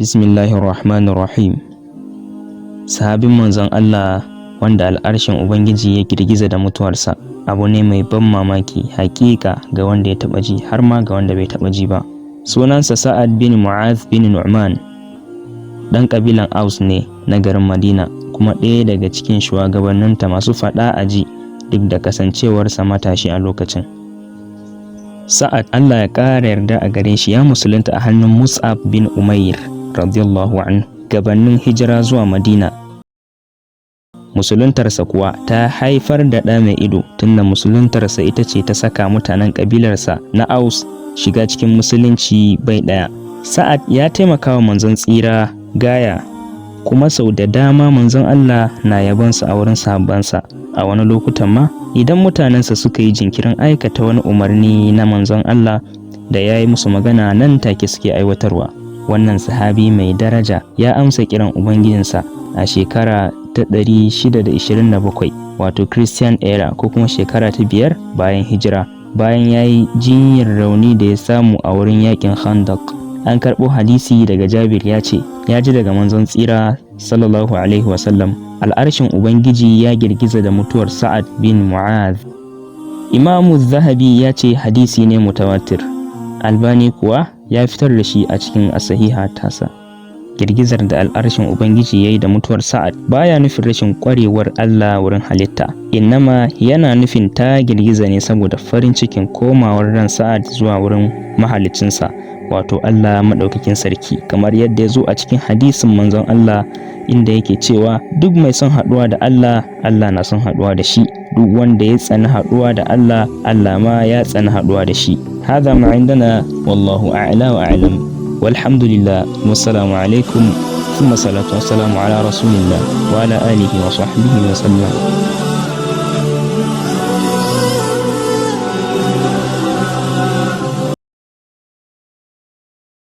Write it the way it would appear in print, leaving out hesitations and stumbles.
Bismillahirrahmanirrahim. Sahabin manzon Allah wanda al'arshin Ubangiji ya girgiza da mutuwarsa abu ne mai ban mamaki hakika ga wanda ya taɓa ji har ma ga wanda bai taɓa ji ba. Sunansa Sa'ad bin Mu'adh bin Nu'man, ɗan ƙabilan Aus ne na garin Madina, kuma ɗaya daga cikin shugabanninta masu faɗa a ji duk da kasancewarsa matashi a lokacin. Sa'ad, Allah ya ƙara yarda a gare shi, ya musulunta a hannun Mus'ab bin Umair radiyallahu anhu gabanin hijira zuwa Madina. Musuluntarsa kuwa ta haifar da ɗa mai ido, tunda musuluntarsa ita ce ta saka mutanen ƙabilarsa na Aus shiga cikin musulunci bai ɗaya. Sa'ad ya taimaka wa manzon tsira gaya, kuma sau da dama manzon Allah na yabonsa a wurin sahabbansa. A wani lokutan ma, idan mutanensa suka yi jinkirin aikata wani umarni na manzon Allah, da ya yi musu magana nan take suke aiwatarwa. Wannan sahabi mai daraja ya amsa kiran Ubangijinsa a shekara ta 627, wato Christian era, ko kuma shekara ta 5 bayan hijira, bayan ya yi jinyar rauni da ya samu a wurin yakin Khandaq. An karɓo hadisi daga Jabir, ya ce ya ji daga manzon tsira sallallahu alaihi wasallam, al'arshin Ubangiji ya girgiza da mutuwar Sa'ad bin Mu'adh. Imamu Zahabi ya ce hadisi ne mutawatir. Albani kuwa ya fitar da shi a cikin asahiha tasa. Girgizar da al'arshin Ubangiji ya yi da mutuwar Sa'ad baya nufin rashin ƙwarewar Allah wurin halitta, innama yana nufin ta girgiza ne saboda farin cikin komawar ran Sa'ad zuwa wurin mahaliccinsa, wato Allah maɗaukakin sarki, kamar yadda ya zo a cikin hadisin manzon Allah inda yake cewa, "Duk mai son haɗuwa da Allah, Allah na son haɗuwa da shi. Duk wanda ya tsani haɗuwa da Allah, Allah ma ya tsani haɗuwa da shi." هذا ما عندنا والله أعلى وأعلم، والحمد لله، والسلام عليكم، ثم الصلاة والسلام على رسول الله وعلى آله وصحبه وسلم.